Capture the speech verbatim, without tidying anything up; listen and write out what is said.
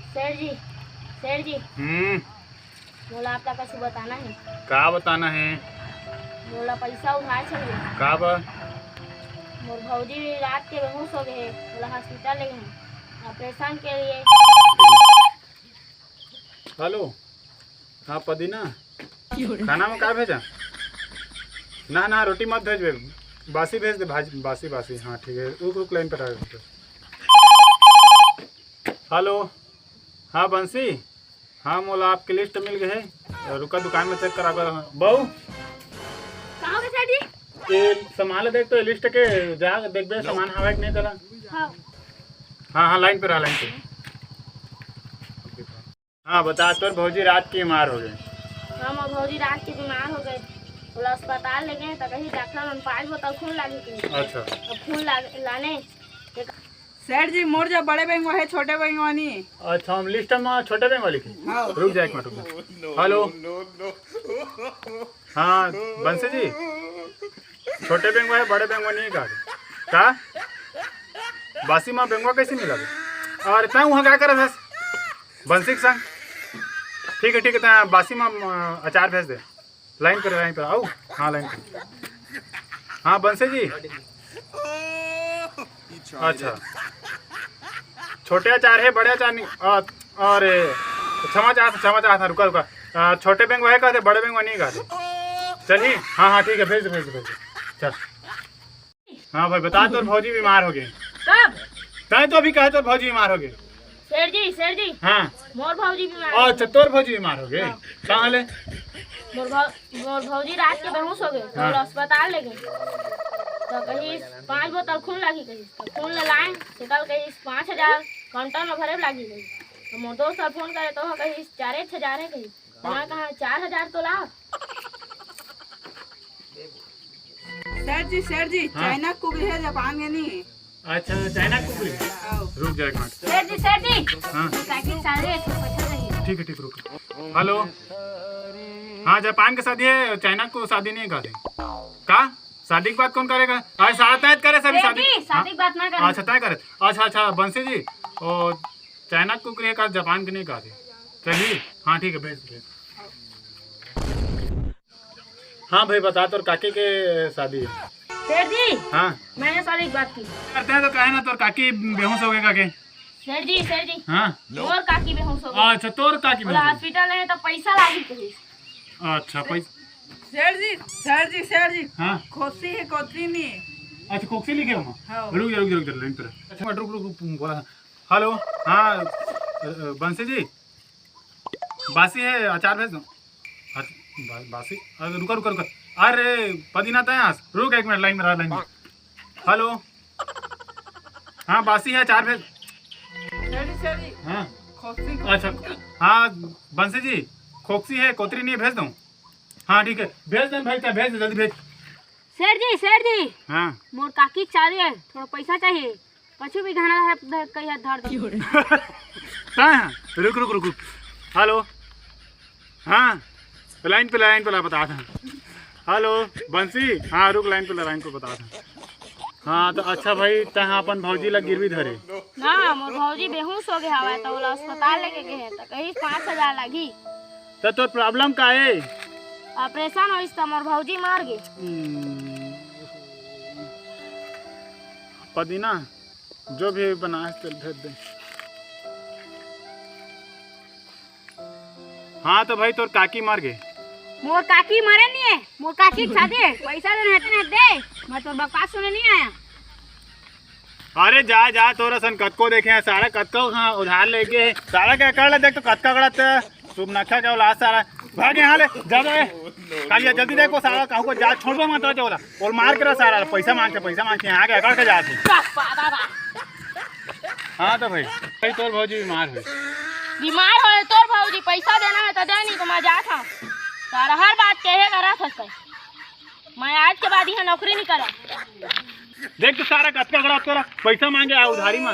सेठ जी, सेठ जी, हम्म। मोला आप ला कुछ बताना है। का बताना है? मोला पैसा उधार चाहिए। का बा? मोर भौजी रात के बेहोश हो गए है, मोला हॉस्पिटल ले गए हैं ऑपरेशन के लिए। हेलो, हाँ पदीना, खाना में का भेजा? ना ना, रोटी मत भेजबे, बासी भेज दे भाजी, बासी बासी। हाँ ठीक है, रुक रुक, लाइन पर आ। हेलो, हाँ बंसी, हाँ मोला आपके लिस्ट मिल गए है, रुका दुकान में चेक करा कर। बहू, का हो गया सेठ जी? ये सामान ला देख तो, ये लिस्ट के जा देखबे, सामान हवा कि नहीं तेला। हाँ। हाँ हाँ, लाइन पे रहा, लाइन पे। हाँ बता, तोर भौजी रात के बीमार हो गए। हाँ, मोर भौजी रात के बीमार हो गए, ओला अस्पताल ले गए, तो कहीं डॉक्टर मन पाँच बोतल खून लागे के। अच्छा। अब खून लाग-, लाने। सेठ जी, मोर जब बड़े बेंगवा है, छोटे बेंगवा नहीं। अच्छा, हम लिस्ट में छोटे बेंगवा लिखे। हाँ। रुक जा एक मिनट, रुक जा। हेलो। हाँ बंसी जी, छोटे बेंगवा है, बड़े बेंगवा नहीं है का? का? बासी माँ बेंगवा कैसे मिला? और तैं वहाँ क्या कर रहा था बंसी के संग? ठीक है ठीक है, तैं बासी माँ, अ, अचार भेज दे। लाइन पर, लाइन पर आओ। हाँ लाइन पर। हाँ बंसी जी। अच्छा, छोटे अचार है, बड़े अचार नहीं। अ, अरे क्षमा चाहत, क्षमा चाहत, रुका रुका। अ, छोटे बेंगवा है कहते, बड़े बेंगवा नहीं कहते। चलिए, हाँ हाँ ठीक है, भेज दे, भेज दे, भेज दे। चल। हाँ भाई बता, तोर भौजी बीमार हो गए। कब? तैं तो अभी कहे तोर भौजी बीमार हो गए। सेठ जी, सेठ जी। हाँ। मोर भौजी बीमार हो अच्छा, गए। तोर भौजी बीमार हो गए। हाँ। कहाँ ले? मोर भौ-, मोर भौजी रात के बेहोश हो गए, तो हाँ। ओला अस्पताल ले गए। तो कहीं पाँच बोतल खून लागी कहीं, तो खून ले लाए, तो कल कहीं पाँच हजार काउंटर में भरे लागी कहीं। तो मोर दोस्त ला फोन करे, तो कहीं चार एक हजार है कहीं। मैं कहा, "चार हजार तो ला।" सेठ जी, सेठ जी, हाँ। चाइना कुकरी है, जापान के नहीं। अच्छा, चाइना कुकरी। आओ। रुक जा एक मिनट। सेठ जी, सेठ जी। हाँ। काकी सारे एक पैसा चाहिए। ठीक है, ठीक, रुक। हेलो। हाँ, जापान के शादी है, चाइना को शादी नहीं कर दे। का? शादी की बात कौन करेगा? अरे, साला तय करे सभी सेठ शादी। जी, शादी हाँ। की बात ना करें। अच्छा, तय करे। अच्छा, अच्छा, बंसी जी, ओ, चाइना कुकरी है का, जापान के नहीं का दे। चलिए, हाँ, ठीक है, भेज, भेज। हाँ भाई, बता, तोर काकी के शादी है। सेठ जी, हाँ। मैंने सारी बात की। करते हैं तो कहे ना, तोर काकी बेहोश हो गए काके। सेठ जी, सेठ जी, हाँ। मोर काकी बेहोश हो गए। अच्छा, तोर काकी बोला बेहोश हो गए। हॉस्पिटल है तो पैसा लागी कही। अच्छा, पैसा। सेठ जी, सेठ जी, सेठ जी। हाँ। खोसी है, कोतरी नहीं। अच्छा, खोसी लिखे हो? हाँ। रुक जा, रुक जा, रुक जा, लाइन पर। अच्छा, रुक, रुक, रुक, बोला। हेलो, हाँ, अ, अ, बंसी जी, बासी है, अचार भेज दो। अच्छा, बा-, बासी, अरे रुका, रुका, रुका, अरे पदीना तय आस, रुक एक मिनट, लाइन में रहा, लाइन में। हेलो, हाँ, बासी है, अचार भेज। Sorry, sorry. हाँ। खोसी, खोसी। अच्छा, हाँ, बंसी जी, खोकसी है, कोतरी नहीं है, भेज दो। हाँ, ठीक है, भेज दे भाई, तय भेज दे, जल्दी भेज। सेठ जी, सेठ जी। हाँ। मोर काकी के शादी है, थोड़ा पैसा चाहिए। पछु भी घना है, ध-, कहिया धर दो। कहाँ है? रुक, रुक, रुक, रुक। हेलो। हाँ। लाइन पे, लाइन पे ला, बता था। हेलो, बंसी। हाँ, रुक, लाइन पे ला, लाइन पे बता था। हाँ, तो अच्छा भाई, तहाँ अपन भौजी ला गिरवी धरे। हाँ, मोर भौजी बेहोश हो गए हवा, तो ओला अस्पताल लेके गए हैं, तो कहीं पाँच हजार लगी। तो तोर प्रॉब्लम का है? ऑपरेशन होइस त मोर भौजी मर गे। हम्म, पदीना, जो भी बनाए तेल भेज दे। हाँ तो भाई, तोर काकी मर गे। मोर काकी मरे नहीं है, मोर काकी के शादी है। पैसा देना है, तेने दे, मैं तोर बकवास सुने नहीं आया। अरे जा, जा, तोर असन कतको देखे हैं, सारा कतको हाँ उधार लेके है। सारा के अकड़ ले देख तो कतका अकड़त है। शुभ नखा के औलाद सारा। भाग यहाँ ले, जा, जा, ए। कालिया जल्दी देखो सारा, कहूँ को जा, छोड़ दो मत, जा, ओला। और मार के रहा सारा, पैसा मांगते, पैसा मांगते, यहाँ के अकड़ के जाते। हाँ तो भाई, भाई तोर भौजी बीमार है। बीमार हो तोर भौजी, पैसा देना है तो दे, नहीं तो मैं जात हूँ। सारा हर बात कहे करा था। मैं आज के बाद यहाँ नौकरी नहीं करा। देख तो सारा कतका अकड़त करा, पैसा मांगे आ उधारी में।